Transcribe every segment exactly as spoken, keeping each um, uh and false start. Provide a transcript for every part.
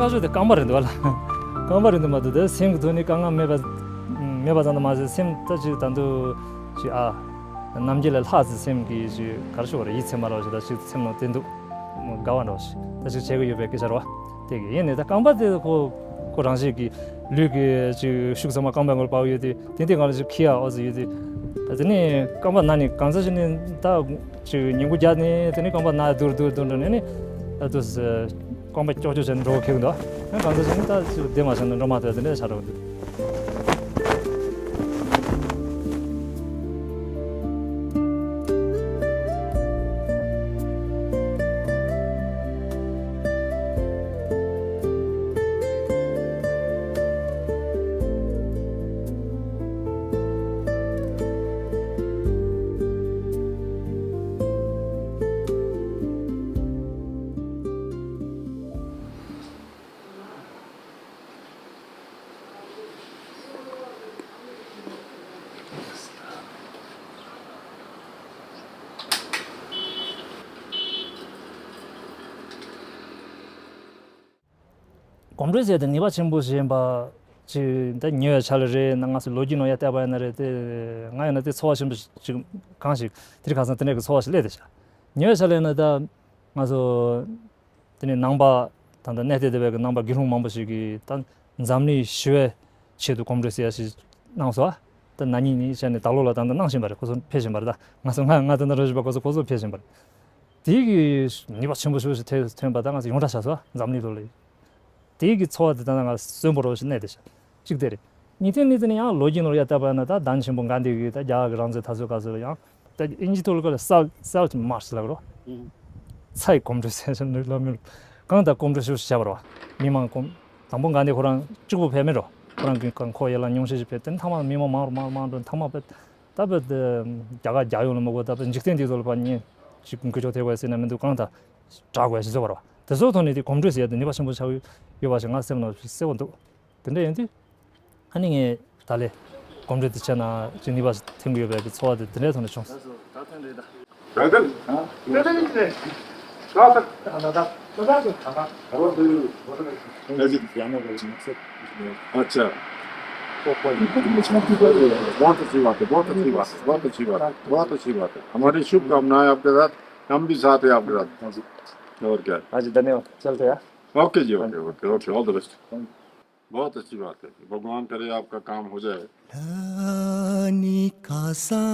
ལྷག་ཆོས་དེ་རྐང་པ་རེད་འདུག་བ་ལ། རྐང་པ་རེད་འདུག་མ་གཏོགས་དེ་སེམས་ཀྱི་ཐོག་ནས་དཀའ་ངལ་མེད་པ། མེད་པ་ཙམ་དུ་མ་ཟད་སེམས་ད་ཅིག་ད་དུང་ཅིག་ཨ། ནམ་རྒྱུན་ལས་ལྷག་ཙམ་སེམས་ཀྱི་ཅིག་ག་རེ་ཞུ་དགོས་རེད། ཡིད་ཚིམ་པ་འདྲ་བོ་ཞིག་ད་ཅིག་སེམས་ནང་བསྟན་འདུག་དགའ་བ་འདྲ་བོ་ཞིག་ད་ཅིག་བྱེད་ཀྱི་ཡོད་པའི་སྐད་ཆ་རེད་བ། དེ་གི་ཡིན་ནའི་ད་རྐང་པ་དེ་ཁོ་ཁོ་རང་བཞིན་གྱི་ལུས་ཀྱི་ཅིག་ཤུགས་ཚང་མ་རྐང་པའི་ངོར་བབས་ཡོད་དེ་དེ་འདི་གང་ལ་ཅིག་འཁྱེར་ཡ་འོ་ཙི་ཡོད་དེ། ད་དེ་ནས་རྐང་པ་ན་ནས་གང་ཚ་ཞིག་ནས་ད་ཅིག་ཉིན་གུང་རྒྱབ་ནས་དེ་ནས་རྐང་པ་ན་སྡུག་སྡུག་སྡུག་འགྲོ་ནས་ནི་ད་དུ་རྐང་པ་ཀྱོག་ཀྱོག་བྱས་ནས་འགྲོ་གི་འདུག་ཨ་གང་ཚ་ཞིག་ནི་ད་ཅིག་བདེ་མ་བྱུང་ན་འགྲོ་མ་ཐུབ་དེ་འདྲ་ཆགས་འགྲོ་གི་འདུག་གོམ་བགྲོད་ཟེར་དེ་ནུས་པ་ཆེན་པོ་ཞིག་ཡིན་པ་ཅིག་ད་ཉེ་བའི་ཆར་ལ་རེད་ན་ང་ཚོ་ལོ་རྒྱུས་ནང་ཡར་བལྟས་པ་ཡིན་ན་རེད་དེ། ང་ཡིན་ན་དེ་ཚོར་བ་ཆེན་པོ་ཅིག་གང་ཞིག་དེ་རིང་ཁ་སང་དེ་འདྲ་གི་ཚོར་བ་ཞིག་སླེབས་བསྡད་ཤག་ཉེ་བའི་ཆར་ལ་ཡིན་ན་ད་ང་ཚོ་དེ་ནས་ནང་པ་ད་ལྟ་གནས་བརྟན་སྡེ་བའི་གི་ནང་པ་དགེ་སློང་མང་པོ་ཞིག་གིས་ད་འཛམ་གླིང་ཞི་བའི་ཆེད་དུ་གོམ་བགྲོད་ཟེར་ཡ་ཞིག་གནང་སོང་། ད་ན་ནིང་ནས་བྱས་ནས་ད་ལོ་ལ་ད་ལྟ་གནང་བཞིན་པ་རེད། ཁོ་ཚོ་ཕེབས་བཞིན་པ་རེད། ད་ང་ཚོ་ང་ང་ད་ལྟ་རང་བཞིན་པ་ཁོ་ཚོ་ཁོ་ཚོ་ཕེབས་བཞིན་པ་རེད། དེའི་གི་ནུས་པ་ཆེན་པོ་ཞེ་པོ་ཞིག་ཐོན་ཐོན་པ་ད་ང་ཚོ་ཡོངས་གྲགས་ཆགས་སོང་འཛམ་གླིང་ཐོག་ལ། དེའི་གི་ཚོར་བ་དེ་ད་ང་གསོན་པོ་རོ་ཞིག་གནས་དེ་ཤག་གཅིག་དེ་རེད། གཉིས་ཐོན་གཉིས་ཐོན་ནི་ཡང་ལོ་རྒྱུས་ནོར་ཡ་བལྟས་པ་ན་ད་གདན་ཆེན་པོ་འགའ་འདི་གི་ད་རྒྱ་གར་གི་རང་བཙན་འཐབ་རྩོད་སྐབས་སུ་ཡང་ད་ཨིན་ཇི་ཐོག་ལ་ཀ་ལ་སའུ་སའུ་མར་ཆི་ལབ་རོ། ཚྭའི་གོམ་བགྲོད་ཟེར་ཞིག་ལ་མི་གང་ད་གོམ་བགྲོད་ཞུ་བྱ་བར་བ། མི་མང་གོམ་དང་པོ་འགའ་འདི་ཁོ་རང་གཅིག་པུ་ཕེབས་མེད་རོ། ཁོ་རང་གི་ཁོ་ཡ་ལ་ཉུང་ཤས་ཤིག་ཕེབས་དེ་ཐ་མ་མི་མང་མང་རུ་མང་རུ་མང་རུ་ཐ་མ་ཕེབས་ད་ཕེབས་རྒྱ་གར་རྒྱལ་ཡོངས་ལ་མི་གོ་ད་ཕེབས་འཇིག་རྟེན་འདི་ཚོ་ལ་ཕར་ཉེ་ཅིག་འགུལ་ཕྱོགས་ཐེབས་པ་ཟེར་ན་མི་འདུག་གང་ད། དྲག་དགོས་ཞེས་ཟེར་བ་རེད་བ། དེ་ཚོའི་ཐོག་ནས་དེ་གོམ་བགྲོད་ཟེར་ཡ་དེ་ནུས་པ་ཆེན་པོ་ཆགས་ཡོད་པ་ཞིག་ང་སེམས་ནང་གསལ་པོ་འདུག་དེ་འདྲ་ཡིན་དུས། ཨ་ནི་ངས་ད་ལས་གོམ་བགྲོད་དེ་བྱས་ན་ཅིག་ནུས་པ་ཐོན་གྱི་ཡོད་པའི་གི་ཚོར་བ་དེ་དེ་འདྲའི་ཐོག་ནས་བྱུང་སོང་། अच्छा। बहुत अच्छी बात है, बहुत अच्छी बात है, बहुत अच्छी बात है, बहुत अच्छी बात है। हमारी शुभकामनाएं आपके साथ, हम भी साथ हैं आपके साथ। और क्या। हाँ जी, धन्यवाद। चलते हैं। ओके जी, okay, okay, okay, all the best. बहुत अच्छी बात है, भगवान करे आपका काम हो जाए। Lani kasa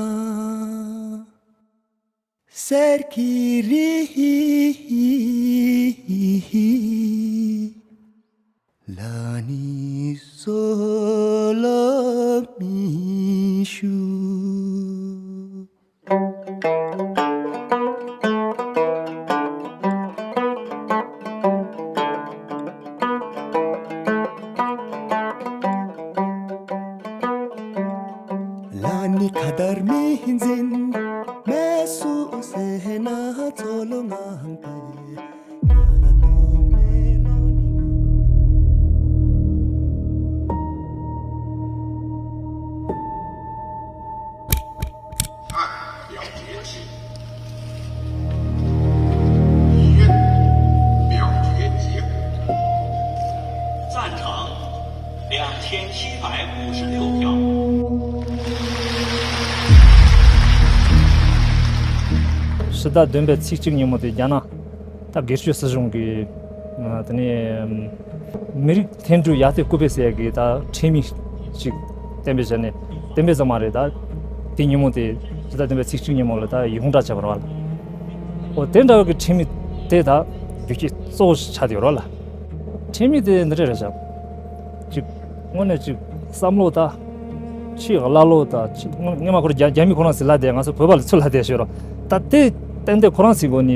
serkiri lani solo mishu. ལ་ནི་ཁ་དར་མི་འཛིན་མེ་སུ་སེ་ཧེ་ན་ཚོ་ལོ་ངང་པའི། ཕྱི་ཟླ་བདུན་པའི་ཚེས་གཅིག་ཉིན་མོ་དེ་རྒྱ་ནག་ད་སྒེར་གཅོད་སྲིད་གཞུང་གིས་དེ་ནས་མི་རིགས་མཐུན་སྒྲིལ་ཡར་ཐོན་སྐུལ་སྤེལ་ཟེར་ཡ་གི་ད་ཁྲིམས་ཡིག་ཅིག་གཏན་འབེབས་བྱས་ནས་གཏན་འབེབས་ཙམ་མ་རེད། ད་དེ་ཉིན་མོ་དེ་ཕྱི་ཟླ་བདུན་པའི་ཚེས་གཅིག་ཉིན་མོ་ལ་ད་ཡོངས་བསྒྲགས་བྱས་པ་རེད་བ། འོ་དེ་འདྲ་བའི་གི་ཁྲིམས་ཡིག་དེ་ད་རྒྱུ་རྐྱེན་གཙོ་བོ་ཞིག་ཆགས་བསྡད་ཡོད་རེད་ལ། ཁྲིམས་ཡིག་དེ་འདི་འདྲ་རེད་ཤག་ཅིག་དངོས་གནས་ཅིག་བསམ་བློ་ད། ཕྱིའི་ཀླ་ཀློ་དང་ཕྱི་སྔོན་མ་ཁོ་རང་རྒྱ་རྒྱ་མི་ཁོ་རང་ཚོས་ལབ་བསྡད། ང་ཚོ་བོད་པ་ལ་ཚུར་ལབ་བསྡད་ཤོད་རོགས། ད་དེ་ཏན་ཏན་ཁོ་རང་ཚོའི་སྒོ་ནས་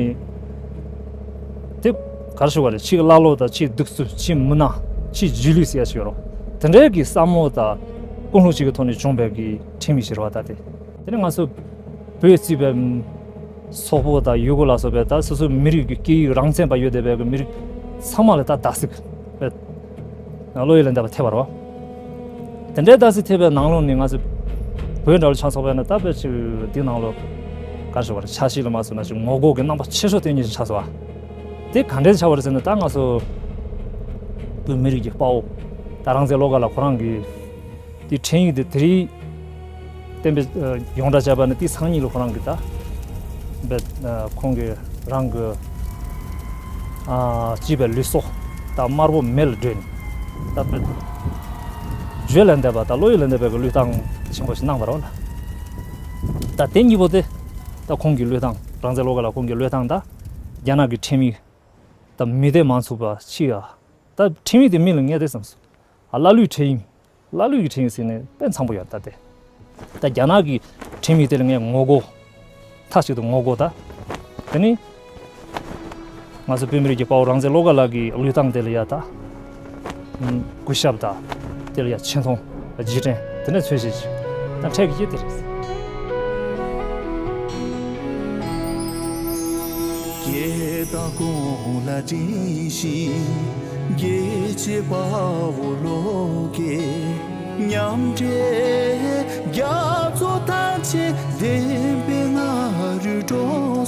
དེ་ག་རེ་ཞུ་དགོས་རེད། ཕྱིའི་ཀླ་ཀློ་དང་ཕྱིའི་གདུག་རྩུབ། ཕྱིའི་མུན་ནག། ཕྱིའི་རྗེས་ལུས་ཟེར་ཡ་ཞིག་ཡོད་རོགས། དེ་འདྲའི་གི་བསམ་བློ་དང་ཀུན་སློང་ཞིག་གི་ཐོག་ནས་བྱུང་བའི་གི་ཁྲིམས་ཡིག་ཞིག་རེད་བ། ད་དེ་དེ་ནི་ང་ཚོ་བོད་རྩིས་པའི་སོག་པོ་དང་ཡུ་གུར་ལ་སོགས་པའི་ད་སོ་སོའི་མི་རིགས་ཀྱི་སྐད་ཡིག་རང་བཙན་པ་ཡོད་བསྡད་པའི་གི་མི་རིགས་ཚང་མ་ལ་ད་དར་སྲོལ་བློ་ཡུལ་ལས་འདས་པ་ཐེབས་པ་རེད་བ། དེ་འདྲའི་དར་སྲོལ་ཐེབས་པའི་ནང་ལོགས་ནས་ང་ཚོ་བོད་འདྲ་བོ་ཆགས་སོང་བས་ན། ད་བོད་ཅིག་འདི་ནང་ལོགས་ག་རེ་ཞུ་དགོས་རེད། ཆབ་སྲིད་ལ་མ་སོང་ན་ཅིག་ངོ་རྒོལ་གྱི་རྣམ་པ་ཆེ་ཤོས་དེ་གཉིས་ཤིག་ཆགས་སོང་བ། དེ་ག་འདྲས་ཆགས་པ་རེད་ཟེར་ན། ད་ང་ཚོ་ བོད་མི་རིགས་ཀྱི་དཔའ་བོ། ད་རང་བཙན་བློ་དགའ་ལགས་ཁོ་རང་གི་དེ་འཕྲིན་ཡིག་དེ་དེ་རིང་གཏན་འབེབས་ཡོངས་བསྒྲགས་བྱས་པ་ནི་དེ་སང་ཉིན་ལ་ཁོ་རང་གི་ད་བོད་ཁོང་གི་རང་གི་སྐྱིད་པའི་ལུས་སྲོག་ད་དམར་པོ་མེ་ལ་སྒྲོན། ད་བོད་བརྗོད་ལས་འདས་པ་ད་བློ་ཡུལ་ལས་འདས་པའི་གི་བློས་བཏང་ཆེན་པོ་ཞིག་གནང་བ་རེད་ལ། ད་དེ་གཉིས་པོ་དེ་ད་ཁོང་གི་བློས་བཏང་རང་བཙན་བློ་དགའ་ལགས་ཁོང་གི་བློས་བཏང་ད་རྒྱ་ནག་གི་ཁྲིམས་ཡིག་ད་མི་སྡེ་མང་ཚུགས་པ་ཕྱི་ཡ། ད་ཁྲིམས་ཡིག་དེ་མི་ལ་ངས་དེ་བསམ་སོང་། ཨ་ཀླ་ཀློའི་ཁྲིམས་ཡིག་ཀླ་ཀློའི་ཁྲིམས་ཡིག་ཟེར་ནས་དཔེ་འཚམ་པོ་ཡོད་ད་དེ། ད་རྒྱ་ནག་གི་ཁྲིམས་ཡིག་དེ་ལ་ངས་ངོ་རྒོལ། མཐའ་གཅིག་ཏུ་ངོ་རྒོལ་ད། དེ་ནི། ང་ཚོ་བོད་མི་རིགས་ཀྱི་དཔའ་བོ་རང་བཙན་བློ་དགའ་ལགས་ཀྱི་བློས་བཏང་དེ་ལ་ཡ་ད། གུས་ཞབས་དང་། དེ་ལ་ཡ་ཆེ་མཐོང་། རྗེས་དྲན་དེ་ནས་ཚོད་བྱེད་ཅིག་ད་འཕྲལ་གྱི་དེ་རེད། སྐྱེས་དང་གོང་ལ་དྲིན་ཤིང་རྒྱལ་གཅེས་དཔའ་བོ་བློ་དགའི་མཉམ་འབྲེལ་རྒྱ་མཚོ་ཐང་ཆེན་བདེན་པའི་ང་རུ་འགྲོ་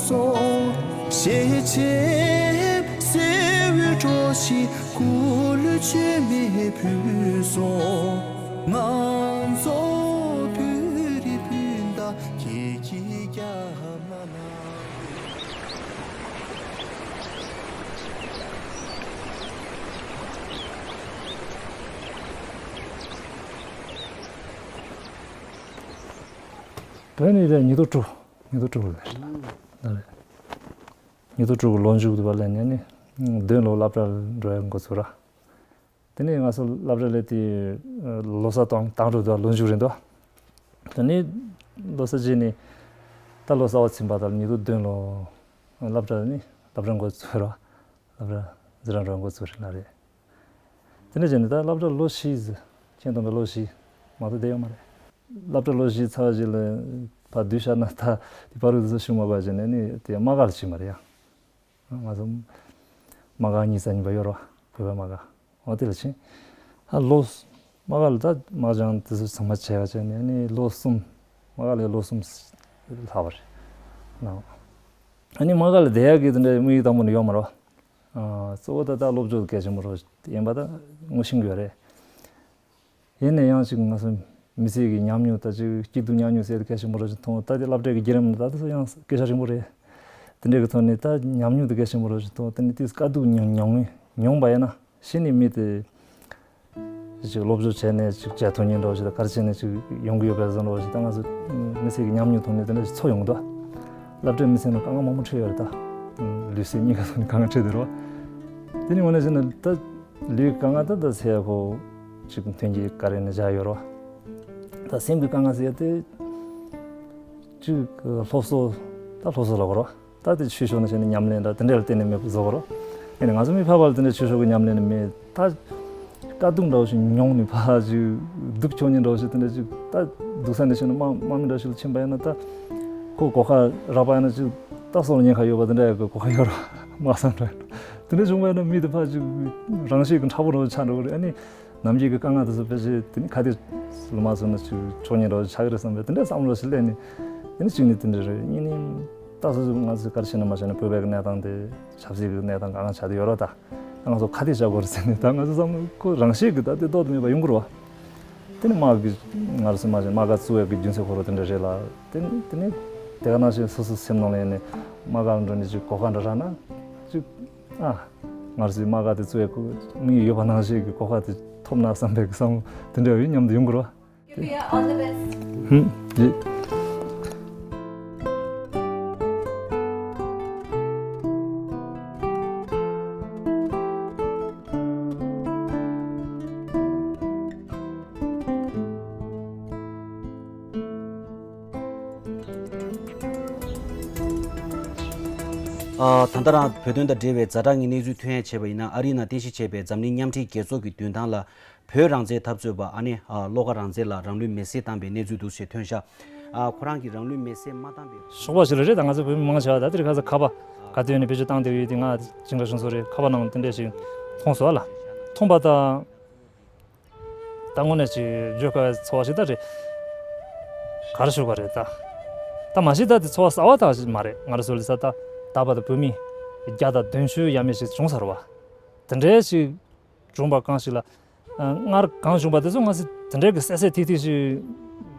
སོང་། ཞེ་ཆེན་སེ་འོད་འཕྲོ་ཞིང་སྐུ་ལུས་མཆོད་མེ་ཕུལ་སོང་། ང་ཚོ་བོད་རིགས་སྤུན་ཟླ་ཁྱེད་ཀྱི་རྒྱབ་ལ་ལ། བོད་ནས་ཉི་ཟླ་དྲུག་ཉི་ཟླ་དྲུག་ལ་རེད། ལ་རེད། ཉི་ཟླ་དྲུག་གི་ལོ་མཇུག་ཏུ་བ་ལས་ནས་ནི། བདུན་ལོ་སློབ་གྲྭ་འགྲོ་ཡ་འགོ་ཚུགས་ར། དེ་ནས་ང་ཚོ་སློབ་གྲྭ་ལས་དེ་ལོ་གསར་དང་དང་འགྲོ་དུས་ལོ་མཇུག་རེད་འདུག་དེ་ནས་ལོ་གསར་རྗེས་ནས་ད་ལོ་གསར་བ་ཚིམ་པ་དང་ཉི་ཟླ་བདུན་ལོ་སློབ་གྲྭ་ནི་སློབ་གྲྭ་འགོ་ཚུགས་ར། སློབ་གྲྭ་འཛིན་གྲྭ་འགྲོ་འགོ་ཚུགས་རེད་ལ་རེད། དེ་འདྲ་བྱས་ནས་ད་སློབ་གྲྭ་ལོ་བཞི་ཟིག་ཁྱེད་དང་པའི་ལོ་བཞི་མ་གཏོགས་བསྡད་ཡོད་མ་རེད། སློབ་གྲྭ་ལོ་བཞི་ཚར་རྗེས་ལ་ཕར་བསྡུས་བཞག་ན་ད་དེ་བར་དུ་ཚོ་ཤུགས་མ་བར་བྱས་ནས་ནི་དེ་དམག་སྒར་ལ་ཕྱིན་པ་རེད་ཡ། ང་ཚོ་དམག་སྒར་གཉིས་ས་གཉིས་པ་ཡོད་རེད་བ། བོད་པའི་དམག་སྒར། འོ་དེ་ལ་ཕྱིན། ཨ་ལོ། དམག་སྒར་ལ་ད་དམག་སྦྱང་དེ་ཚོ་ཚང་མ་བྱས་པ་བྱས་ནས་ནི་ལོ་གསུམ། དམག་སྒར་ལ་ལོ་གསུམ་ལྷག་པ་རེད། ནའོ། ཨ་ནི་དམག་སྒར་ལ་བསྡད་ཡག་གི་དེ་འདྲའི་དམིགས་ཡུལ་དང་པོ་ནི་ཡོད་མ་རེད་བ། ཨ་གཙོ་བོ་ད་ལྟ་སློབ་སྦྱོང་གལ་ཆེན་པོ་རེད་ཡིན་པ་ད་ངོ་ཤེས་ཀྱི་ཡོད་རེད། ཡིན་ན་ཡང་ཅིག་ང་ཚོ་མི་ཚེ་གི་ཉམས་མྱོང་ད་ཅིག་སྐྱིད་སྡུག་མཉམ་མྱོང་ཟེར་ཏེ་གལ་ཆེན་པོ་རེད་ཅེས་མཐོང་། ད་དེ་སློབ་གྲྭའི་བརྒྱུད་རིམ་ནི་ད་དེ་ཚོ་ཡང་སྐད་ཆ་ཆེན་པོ་རེད། དེ་འདྲའི་གི་ཐོག་ནས་ད་ཉམས་མྱོང་དེ་གལ་ཆེན་པོ་རེད་ཅེས་མཐོང་། དེ་ནི་དེ་དཀའ་སྡུག་མྱོང་མྱོང་མྱོང་པ་ཡིན་ན་གཞི་ནས་མི་དེ་ཅིག་སློབ་སྦྱོང་བྱས་ནས་ཅིག་བྱས་ཐོན་མཁན་འདྲ་བོ་ཞིག་དང་ག་རེ་བྱས་ནས་ཅིག་ཡོང་གི་ཡོད་པའི་བཟོ་འདྲ་བོ་ཞིག་ད་ང་ཚོ་མི་ཚེ་གི་ཉམས་མྱོང་ཐོག་ནས་དེ་འདྲ་ཞིག་ཚོར་ཡོང་གི་འདུག་སློབ་གྲྭའི་མི་ཚེ་ནང་དཀའ་ངལ་མང་པོ་འཕྲད་ཡོད་རེད་ད། ལུས་སེམས་གཉིས་ཀ་ཐོག་ནས་དཀའ་ངལ་འཕྲད་བསྡད་རེད་བ། དེ་ནི་དངོས་གནས་བྱས་ན་ད། ལུས་དཀའ་ངལ་ད་ད་ཟེར་ཡ་ཁོ་ཅིག་ཐོན་སྐྱེད་ག་རེ་ནས་བཞག་ཡོད་རོ། ད་སེམས་ཀྱི་དཀའ་ངལ་ཟེར་ཡ་དེ་ཅིག་སློབ་གསོ་ད་སློབ་གསོ་ལ་གོ་རོ། ད་དེ་ཆོས་ཕྱོགས་ནས་བྱས་ན་ཉམས་ལེན་འདྲ་དེ་འདྲ་ལ་བརྟེན་ནས་མེད་པ་བཟོ་གོ་རོ། ཡིན་ནའི་ང་ཚོ་མི་ཕལ་པ་ལ་དེ་འདྲ་ཆོས་ཕྱོགས་ཀྱི་ཉམས་ལེན་ནི་མེད་ད། དཀའ་སྡུག་འདྲ་བོ་ཞིག་མྱོང་ནས་ཕར་ཅིག་སྡུག་ཆོག་མཁན་འདྲ་བོ་ཞིག་དེ་འདྲ་ཅིག་ད་སྡུག་ས་ནས་བྱས་ན་དམག་དམག་མི་འདྲ་ཞིག་ལ་ཕྱིན་པ་ཡིན་ན་ད། ཁོ་སྒོ་ཁ་རག་པ་ཡིན་ན་ཅིག་ད་སྲོག་ལ་ཉེན་ཁ་ཡོད་པ་དེ་འདྲ་ཡོད་གི་གོ་ཁ་ཡོད་རོ། དམག་སང་འགྲོ་ཡིན་རོ། དེ་འདྲ་བྱུང་བ་ཡིན་ན་མི་དེ་ཕར་ཅིག་རང་ཤེད་ཀྱི་མཁྲེགས་པོ་འདྲ་བོ་ཆགས་འགྲོ་གི་རེད། ཨ་ནི་ནམ་རྒྱུན་གྱི་དཀའ་ངལ་དེ་ཚོ་ཕལ་ཆེར་དེ་ནི་ཁ་གཏད་ལ་མ་སོང་ན་ཅིག་ཆོག་མཁན་འདྲ་བོ་ཆགས་ཀྱི་རེད་བསམ་པའི་དེ་འདྲའི་བསམ་བློ་ཞིག་སླེབས་ནས་དེ་ནི་གཅིག་ནི་དེ་འདྲ་རེད། གཉིས་ནི་ད་སོ་སོ་ང་ཚོས་ག་རེ་བྱས་ན་མ་བྱས་ན་བོད་པའི་གནས་སྟངས་དེ་ཆབ་སྲིད་ཀྱི་གནས་སྟངས་གང་གང་ཆགས་བསྡད་ཡོད་རོ། ད་ང་ཚོ་ཁ་གཏད་བཅག་དགོས་རེད་ཟེར་ནས་ད་ང་ཚོ་བསམ་བློ་ཁོ་རང་ཤེད་ཀྱི་ད་དེ་ལྡོག་ཏུ་མེད་པ་ཡོང་གི་རེད་བ། དེ་ནི་དམག་གི་ང་རང་ཚོ་མ་བྱས་དམག་སྒར་བཙུགས་ཡས་ཀྱི་རྒྱུ་མཚན་ཁོ་རང་དེ་འདྲ་རེད་ལ། དེ་ནི་དེ་ནི་དེ་ག་ནང་བཞིན་སོ་སོ་སེམས་ནང་ལ་ཡིན་ནས་དམག་སྒར་འགྲོ་ནས་ཅིག་གོ་སྐབས་འདྲ་རག་ན་ཅིག་ཨ་ང་རང་ཚོའི་དམག་སྒར་དེ་བཙུགས་ཡས་ཀྱི་དམིགས་ཡུལ་ཡོད་པ་ནང་བཞིན་གྱི་གོ་སྐབས་དེ་ཐོབ་ན་བསམ་པའི་གི་བསམ་བློ་དེ་འདྲ་ཡོད་མཉམ་དུ་ཡོང་གི་རེད་བ། All the best. ཧུམ། ཡེ། ཨ། ད་ལྟ་རང་བོད་དོན་དང་འབྲེལ་བའི་ཛ་དྲག་གི་གནས་ཚུལ་ཐོན་ཡ་བྱས་པ་ཡིན་ན། ཨ་རིའི་ནང་རྟེན་གཞི་བྱས་པའི་འཛམ་གླིང་མཉམ་འབྲེལ་རྒྱལ་ཚོགས་ཀྱི་མདུན་ཐང་ལ་བོད་རང་བཙན་འཐབ་རྩོད་པ་ཨ་ནེ་ཨ་བློ་དགའ་རང་བཙན་ལགས་རང་ལུས་མེར་སྲེག་བཏང་པའི་གནས་ཚུལ་འདུག་ཅེས་ཐོན་ཤག་ཨ། ཁོ་རང་གིས་རང་ལུས་མེར་སྲེག་མ་བཏང་པའི་ཤོག་པ་ཞིག་ལ་རེད། ད་ང་ཚོ་བོད་མི་མང་ཆེ་བ་ད་དེ་རིང་ཁ་སང་ཁ་པར་ག་དུས་ནས་བེད་སྤྱོད་བཏང་བསྡད་ཡོད་དེ། ང་བྱིངས་ར་གཞུང་ཚོགས་རེད། ཁ་པར་ནང་དེ་འདྲས་ཞིག་མཐོང་སོང་ཨ་ལ། མཐོང་པ་དང་། ད་དངོས་གནས་ཅིག་བརྗོད་དཀའ་བའི་ཚོར་བ་ཞིག་ད་རེད། ག་རེ་ཞུ་དགོས་རེད་ད། ད་མ་གཞི་ད་དེ་ཚོར་བ་གསར་བ་ད་ཞིག་མ་རེད། ང་རང་ཚོ་ལ་ས་ད་ད་བར་དུ་བོད་མི་བརྒྱ་དང་བདུན་ཅུ་ཡས་མས་ཞིག་བྱུང་ཚར་བ། དེ་འདྲའི་ཞིག་ བྱུང་བ་གང་ཞིག་ལ། ཨ། སྔར་གང་བྱུང་བ་དེ་ཚོ་ང་ཚོས་དེ་འདྲའི་གི་གསལ་གསལ་ཐིག་ཐིག་ཞིག་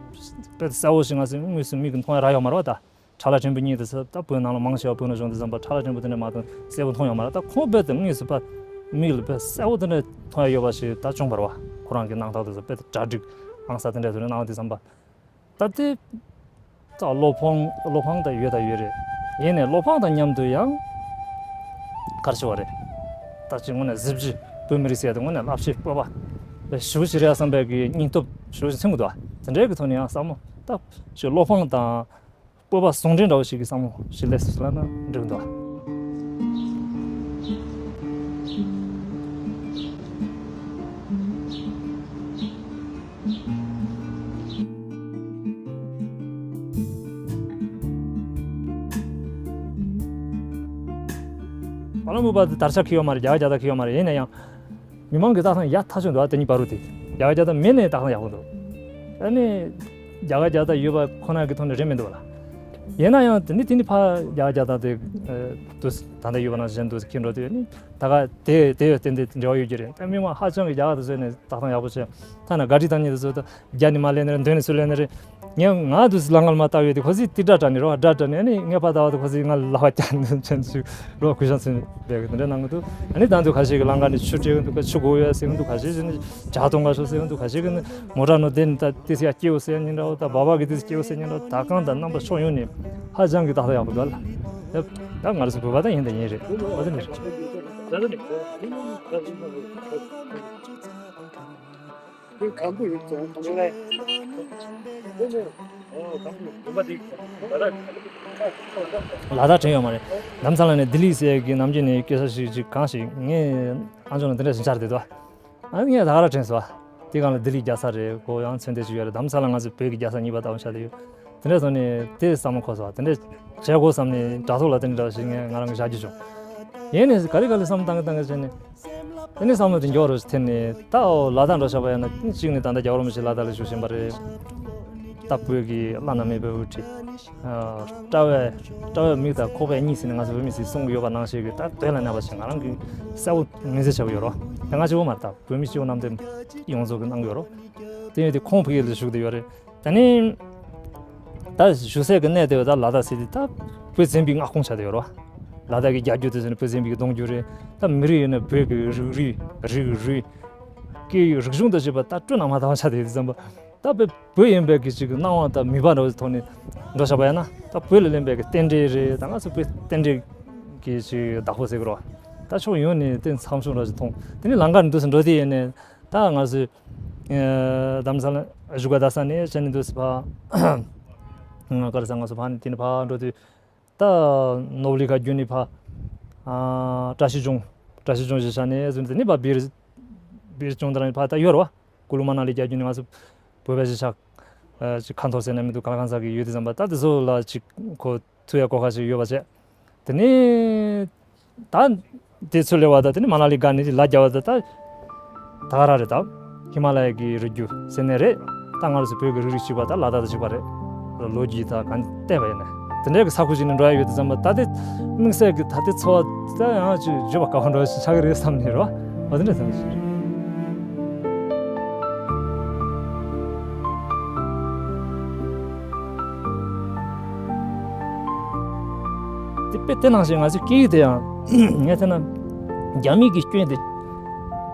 དཔེ་གསལ་བོ་ཞིག་ང་ཚོས་དངོས་སུ་མིག་གིས་མཐོང་ཡ་རག་ཡོད་མ་རེད་བ། ད་ཁྲ་ལ་ཕྲན་བུ་གཉིས་དེ་ཚོ་ད་བོད་ནང་ལ་མང་ཆེ་བ་བོད་ནང་བྱུང་དུས་ཙམ་པ་ཁྲ་ལ་ཕྲན་བུ་དེ་འདྲ་མ་གཏོགས་གསལ་བོ་མཐོང་ཡོད་མ་རེད། ད་ཁོང་དཔེ་དེ་དངོས་སུ་ཕར་མིག་ལ་དཔེ་གསལ་བོ་དེ་འདྲ་མཐོང་ཡ་ཡོད་པ་ཞིག་ད་བྱུང་བ་རེད་བ། ཁོ་རང་གི་རྣམ་ཐར་དེ་ཚོ་དཔེ་དེ་གྲ་སྒྲིག་ཨང་གསར་དེ་འདྲ་དེ་འདྲ་གནང་བ་དུས་ཙམ་པ། ད་དེ་ད་བློ་ཕངས་བློ་ཕངས་ད་ཡོད་ད་ཡོད་རེད། ཡིན་ནའི་བློ་ཕངས་དང་མཉམ་དུ་ཡང་ག་རེ་ཞུ་བ་རེད། ད་ཅིག་དངོས་གནས་གཟི་བརྗིད། བོད་མི་རིགས་ཟེར་ཡ་དེ་དངོས་གནས་རླབས་ཆེན་སྤོབས་པ་ཞེ་པོ་ཞིག་རེད་བསམ་པའི་གི་སྙིང་སྟོབས་ཞེ་པོ་ཞིག་མཚོན་གྱི་འདུག་བ། དེ་འདྲའི་གི་ཐོག་ནས་ཡང་བསམ་བློ་ད་ཅིག་བློ་ཕངས་དང་སྤོབས་པ་ཟུང་འབྲེལ་འདྲ་བོ་ཞིག་གི་བསམ་བློ་ཞིག་སླེབས་སོང་ལབ་ན་འགྲིག་འདུག་བ། བ་ལང་མུ་པ་དེ་དར་ཆ་ཁེལ་ཡོད་མ་རེད། རྒྱ་གར་རྒྱལ་དར་ཁེལ་ཡོད་མ་རེད། ཡིན་ན་ཡང་མི་མང་གི་ལྟ་སྟངས་ཡག་ཐག་ཆོད་འདུག་ཨ། དེ་གཉིས་བར་དུ་དེ་རྒྱ་གར་རྒྱལ་དར་མེད་ནའི་ལྟ་སྟངས་ཡག་པོ་འདུག་ཨ་ནི་རྒྱ་གར་རྒྱལ་དར་ཡོད་པ་ཁོ་ན་གི་ཐོག་ནས་རེད་མི་འདུག་བ་ལ། ཡིན་ན་ཡང་དེ་ནི་དེ་ནི་ཕ་རྒྱ་གར་རྒྱལ་དར་དེ་དུས་ད་ལྟ་ཡོད་པ་ནང་བཞིན་དུ་ཁྱེར་འགྲོ་དུས་ནི་ད་ག་དེ་དེ་ཡོད་བསྟན་དེ་འབྲེལ་བ་ཡོད་ཀྱི་རེད། ད་མི་མང་ཧ་ཅང་གི་རྒྱ་གར་དེ་ཚོ་ནས་ལྟ་སྟངས་ཡག་པོ་བྱས། ཐ་ན་ག་ཅི་ད་ཉིད་དུ་ཚོ་ད་རྒྱ་ནི་མ་ལེན་ནི་རེད། མདུན་ནས་སུ་ལེན་ནི་རེད། ངས་ང་དུས་ལང་ཀར་མ་བལྟ་ཡོད་དེ་ཁོ་ཚོས་ཏི་སྒྲ་དྲ་ནི་རོ། སྒྲ་དྲ་ནི་ཨ་ནི་ངས་ཕ་ལྟ་བ་དུ་ཁོ་ཚོས་ང་ལ་བ་ཀྱ་ནི་ཅན་ཞིག་རོ། གུས་ཞང་ཚུན་པའི་དེ་འདྲ་གནང་གི་འདུག་ཨ་ནི་ད་དུ་ཁ་ཤས་ཀྱི་ལང་ཀར་ནས་ཆུ་སྤྲད་གི་འདུག་ཆུ་དགོས་ཡོད་ཟེར་གི་འདུག་ཁ་ཤས་ཀྱིས་ནི་ཇ་གཏོང་ག་ཤོག་ཟེར་གི་འདུག་ཁ་ཤས་ཀྱིས་ནི་མོ་ཊ་ནོ་དེ་ནི་ད་ཏི་སི་ཡ་སྐྱེའུ་ཟེར་ཉིན་འདྲ་བོ། ད་བ་བ་གི་ཏི་སི་སྐྱེའུ་ཟེར་ཉིན་འདྲ་བོ། ད་གང་ད་རྣམ་པ་ཕྱོགས་ཡོངས་ནས་ཧ་ཅང་གི་ཏག་ཏག་ཡག་པོ་འདུག་ལ། ད་ང་རང་ཚོ་བོད་པ་ད་ཡིན་ད་ཡིན་རེད། ཨ་ཙི་ནི་རེད། ལ་དྭགས་དྲན་ཡོད་མ་རེད། རྡ་རམ་ས་ལ་ནས་ལྡི་ལི་ཟེར་གི་ནམ་རྒྱུན་ནས་སྐད་ཆ་ཞིག་ཅིག་གང་ཞིག་ངས་ཨ་ཅོ་ན་དེ་འདྲ་ཞིག་འཆར་བསྡད་དོ། ཨ་ངས་ད་ག་ར་དྲན་སོང་། དེ་གང་ལ་ལྡི་ལི་རྒྱལ་ས་རེད། གོ་ཡང་ཚོན་ལྟས་ཞིག་ཡོད་རེད། རྡ་རམ་ས་ལ་ང་ཚོའི་བོད་ཀྱི་རྒྱལ་ས་གཉིས་པ་ལྟ་བུ་ཆགས་བསྡད་ཡོད། དེ་འདྲ་སོང་ནས་དེ་བསམ་བློ་འཁོར་སོང་། དེ་འདྲ་བྱེད་དགོས་བསམ་ནས་དྲ་ཐོག་ལ་དེ་འདྲ་ཞིག་ངས་ང་རང་གི་བཞག་རྒྱུ་བྱུང་། ཡིན་ནས་ག་ལེ་ག་ལེ་བསམ་བློ་བཏང་གི་བཏང་གི་བྱས་ནས། དེ་ནས་བསམ་བློ་དེ་མགྱོགས་རུ་ཐེབས་ནས་ད་ཨོ་ལ་དྭགས་འགྲོ་བཞག་པ་ཡིན་ན་གཅིག་ནས་ད་ལྟ་རྒྱལ་བ་རིན་པོ་ཆེ་ལ་དྭགས་ལ་བཞུགས་བཞིན་པ་རེད། ད་བོད་ཀྱི་བླ་ན་མེད་པའི་དབུ་ཁྲིད། ཨ་དཔྲལ་བའི་དཔྲལ་བའི་མིག་དང་ཁོག་པའི་གཉིད་ཟེར་ནས་ང་ཚོ་བོད་མི་ཚོས་གསུང་གི་ཡོད་པ་ནང་བཞིན་གྱི་ད་དོན་ལ་གནས་པ་ཞིག་ང་རང་གིས་གསལ་བོ་ངོས་འཛིན་བྱེད་ཀྱི་ཡོད་རེད། ད་ང་གཅིག་པོ་མ་རེད། ད་བོད་མི་སྤྱི་བོ་གནམ་བསྟན་ཡོངས་རྫོགས་ཀྱིས་གནང་གི་ཡོད་རེད། དེ་ཡིན་དུས་ཁོང་ཕ་གི་ལ་བཞུགས་བསྡད་ཡོད་རེད། ད་ནི་ད་བཞུགས་སའི་གི་གནས་དེ་བས་ད་ལ་དྭགས་ཟེར་དུས་ད་བོད་བཙན་པོའི་མངའ་ཁོངས་ཆགས་བསྡད་ཡོད་རེད་བ། ལ་དྭགས་ཀྱི་རྒྱལ་རྒྱུད་དེ་ཟེར་ནས་བོད་བཙན་པོའི་གི་གདུང་རྒྱུད་རེད། ད་མི་རིགས་ཡིན་ན་བོད་ཀྱི་རིགས་རུས་རིགས་རུས་སྐད་ཡིག་རིག་གཞུང་དང་བཅས་པ་ད་སྤྲོ་ན་མ་དང་བ་ཆགས་བསྡད་ཡོད་དུས་ཙམ་པ། ད་བོད་བོད་ཡིན་པའི་གི་ཅིག་གི་སྣང་བ་དང་མོས་པ་འདྲ་བོ་ཐོག་ནས་འགྲོ་བཞག་པ་ཡིན་ན། ད་བོད་ལ་ལེན་པའི་གི་རྟེན་འབྲེལ་རེད། ད་ང་ཚོ་བོད་རྟེན་འབྲེལ་གི་ཅིག་བདག་པོ་ཟེར་གི་རེད་བ། ད་ཕྱོགས་ཡོངས་ནས་རྟེན་མཚམས་སྦྱོར་འདྲ་ཞིག་མཐོང་། དེ་ནས་ལམ་ཁ་ནས་འདུག་སེ་འགྲོ་དུས་ཡིན་ནས་ད་ང་ཚོས། ཨ་རྡ་རམ་ས་ལ་བཞུགས་སྒར་རྡ་ས་ནས་བྱས་ནས་འདུག་སེ་ཕར། ང་ག་རེ་ཟ། ང་ཚོ་ཕར་ནས་དེ་ནས་ཕར་འགྲོ་དུས། ད་ནོར་བུ་གླིང་ཁ་བརྒྱུད་ནས་ཕར། ཨ་བཀྲ་ཤིས་ལྗོངས། བཀྲ་ཤིས་ལྗོངས་གཞིས་ཆགས་ནས་བཟུང་སྟེ་ནི་ཕར་སྦིར་སྦིར་ལྗོངས་དེ་རང་ཕར་ད་ཡོད་རེད་བ། ཀུ་ལུ་མ་ན་ལི་རྒྱག་རྒྱུ་ནི་ང་ཚོ་བོད་པའི་གཞིས་ཆགས་ཨ་ཅིག་ཁ་འཐོར་ཟེར་ན་མི་འདུག་གང་གང་ཟག་གི་ཡོད་དུས་ཙམ་པ་ད་དེ་ཚོ་ལ་ཅིག་གོ་ཐུག་ཡ་གོ་ཁ་ཞིག་ཡོད་པ་བྱས། དེ་ནས་ད་དེ་ཚོ་སླེབས་པ་ད་དེ་ནས་མ་ན་ལི་སྒར་ནས་ལ་རྒྱབ་པ་ད་ད་ད་ག་རང་རེད། ད་ཧི་མ་ལ་ཡ་གི་རི་རྒྱུད་ཟེར་ནས་རེད། ད་ང་རང་ཚོ་བོད་ཀྱི་རིགས་རུས་གཅིག་པ་ད་ལ་དྭགས་དང་གཅིག་པ་རེད། ལོ་རྒྱུས་ད་གང་བལྟས་པ་ཡིན་ན་དེ་འདྲའི་གི་ས་ཁུལ་ཅིག་ནས་འགྲོ་ཡ་ཡོད་དུས་ཙམ་པ་ད་དེ་དམིགས་བསལ་གི་ད་དེ་ཚོར་བ་ད་ཡང་ཅིག་བརྗོད་པ་དཀའ་བ་འདྲ་བོ་ཞིག་ཆགས་ཀྱི་རེད་བསམ་ནས་རེད་བ། འོ་དེ་འདྲ་བསམ་གྱི་ཞིག་རེད། དེ་དཔེ་དེ་ནང་བཞིན་ང་ཚོའི་སྐད་ཡིག་དེ་ཡང་ངས་བལྟས་ན་རྒྱ་མི་གི་སྐྱོན་དེ།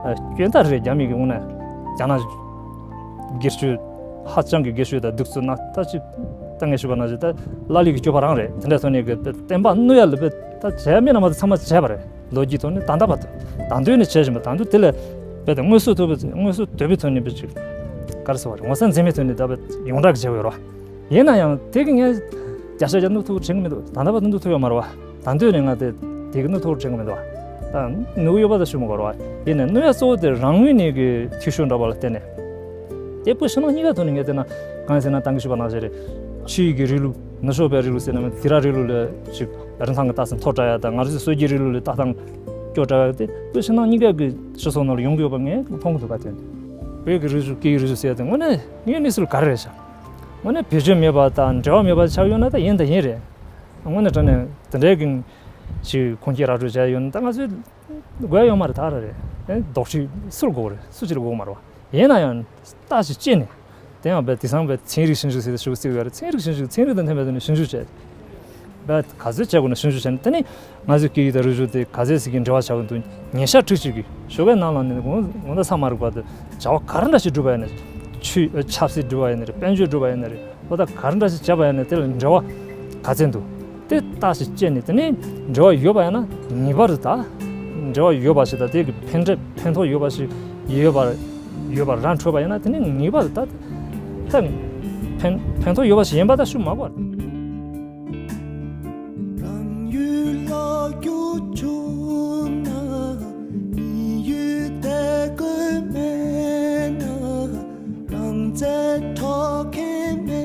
ཨ་སྐྱོན་ད་རེད། རྒྱ་མི་གི་དངོས་གནས་རྒྱ་ནག་སྒེར་གཅོད་ཧ་ཅང་གི་སྒེར་གཅོད་དང་གདུག་རྩུབ་ན་ད་ཅི་ད་ངས་ཞུས་པ་ནང་བཞིན་ད་ཀླ་ཀློའི་གི་སྤྱོད་པ་རང་རེད། དེ་འདྲ་ཐོག་ནས་གི་བསྟན་པ་གནོད་ཡ་ལ་བས་ད་བྱས་མེད་ན་མ་ད་ཚང་མ་བྱས་པ་རེད། ལོ་རྒྱུས་ཐོག་ནས་ད་ལྟ་བར་དུ་ད་དུང་ནས་བྱས་བཞིན་པ་ད་དུང་དེ་ལས་བས་ད་དངོས་སུ་ཐོབ་པའི་དངོས་སུ་དོད་པའི་ཐོག་ནས་བས་ཅིག་ག་རེ་ཟེར་བ་རེད། ངོ་ཚ་འཛིན་མའི་ཐོག་ནས་ད་བས་ཡོངས་གྲགས་ཀྱི་བྱས་པ་ཡོད་རེད་བ། ཡིན་ན་ཡང་དེ་གི་ངས་བརྒྱ་ཆ་བརྒྱ་གནོད་ཐུབ་དྲན་གི་མི་འདུག་ད་ལྟ་བར་དུ་གནོད་ཐུབ་ཡོད་མ་རེད་བ། ད་འདོད་ནས་ང་དེ་དེ་གི་གནོད་ཐུབ་དྲན་གི་མི་འདུག་བ། ད་ནུས་ཡོད་པ་ད་ཞུ་མི་དགོས་རེད་བ། ཡིན་ནའི་གནོད་ཡ་གཙོ་བོ་དེ་རང་ངོས་ནས་གི་འཐུས་ཤོར་འདྲ་བ་ལ་བརྟེན་ནས། དེ་བོད་ཕྱི་ནང་གཉིས་ཀ་ཐོག་ནས་ངས་བལྟས་ན་གང་ཡིན་ཟེར་ན་ད་གིན་ཞུས་པ་ནང་བཞིན་རེད། ཕྱི་ཡི་གི་རིང་ལུགས་ནུབ་ཕྱོགས་པའི་རིང་ལུགས་ཟེར་ན་མིན་དེ་ར་རིང་ལུགས་ལ་ཅིག་རིན་ཐང་གི་རྟགས་མཚན་མཐོ་དྲགས་ཡ་དང་ང་ཚོའི་སྲོལ་རྒྱུན་རིང་ལུགས་ལ་ལྟ་སྟངས་སྐྱོ་དྲགས་ཡ་དེ་བོད་ཕྱི་ནང་གཉིས་ཀ་གི་སྤྱི་ཚོགས་ནང་ལ་ཡོང་གི་ཡོད་པ་ངས་མཐོང་གི་འདུག་ག་དེ་བོད་ཀྱི་རིག་གཞུང་སྐད་ཡིག་རིག་གཞུང་ཟེར་ཡ་དེ་དངོས་གནས་དངོས་གནས་སུ་ག་རེ་རེད་ཤག་དངོས་གནས་བེད་སྤྱོད་མེད་པ་དང་འབྲེལ་བ་མེད་པ་ཆགས་ཡོད་ན་ད་ཡིན་ད་ཡིན་རེད། དངོས་གནས་དྲང་གནས་དེ་འདྲའི་གི་ཅིག་ཁུངས་སྐྱེལ་ར་སྤྲོད་བྱས་ཡོད་ན་ད་ང་ཚོས་དགོས་ཡ་ཡོད་མ་རེད། ད་ར་རེད། ཨེ་ལྡོག་ཕྱོགས་སུར་དགོས་རེད། སུ་ཅིག་ལ་དགོས་མ་རེད་བ། ཡིན་ན་ཡང་ལྟ་ཞིག་བྱས་ནས། དེ་ཡང་བས་དེང་སང་བས་ཚན་རིག་ཞིབ་འཇུག་ཟེར་ཏེ་ཞུ་བརྩི་ཡོད་རེད། ཚན་རིག་ཞིབ་འཇུག་ཚན་རིག་དང་མཐུན་པའི་ཐོག་ནས་ཞིབ་འཇུག་བྱས། བས་ག་ཚོད་བྱས་དགོས་ན་ཞིབ་འཇུག་བྱས་ནས། དེ་ནི་ང་ཚོའི་སྐད་ཡིག་དང་རིག་གཞུང་དེ་ག་ཚོད་ཟིག་གི་འབྲེལ་བ་ཆགས་ཀྱི་འདུག་ཉིན་ཞག་དྲུག་ཅུ་གི་ཞོགས་པའི་ནང་ལ་ནི་དགོང་དགོང་དག་ཚང་མ་རིག་པ་དེ་བྱ་བ་ག་རེ་འདྲ་ཞིག་བསྒྲུབས་པ་ཡིན་ན། ཆུ་ཆབ་སྲིད་བསྒྲུབས་པ་ཡིན་ན་རེད། དཔལ་འབྱོར་བསྒྲུབས་པ་ཡིན་ན་རེད། ལོ་ཟླ་ག་རེ་འདྲ་ཞིག་བྱས་པ་ཡིན་ན་དེ་ལ་འབྲེལ་བ་ག་ཚོད་འདུག་དེ་ལྟ་ཞིག་བྱས་ནས། དེ་ནས་འབྲེལ་བ་ཡོད་པ་ཡིན་ན་ངེས་པར་དུ་ད་འབྲེལ་བ་ཡོད་པ་ཞིག་དང་། དེ་གི་ཕན་འབྲས་ཕན་ཐོགས་ཡོད་པ་ཞིག་ཡོད་པ་ཡོད་པ་རང་འཕྲོད་པ་ཡིན་ན། དེ་ནས་ངེས་པར་དུ་ད་ད་ཕན་ཕན་ཐོགས་ཡོད་པ་ཞིག་ཡིན་པ་ད་ཤུགས་མ་བར། གང་ཡུལ་ལ་རྒྱུ་བྱུང་ན། མི་ཡུལ་དེ་ཀོས་མེད་ན། རང་རྩལ་ཐོག་ཁེ་མེད།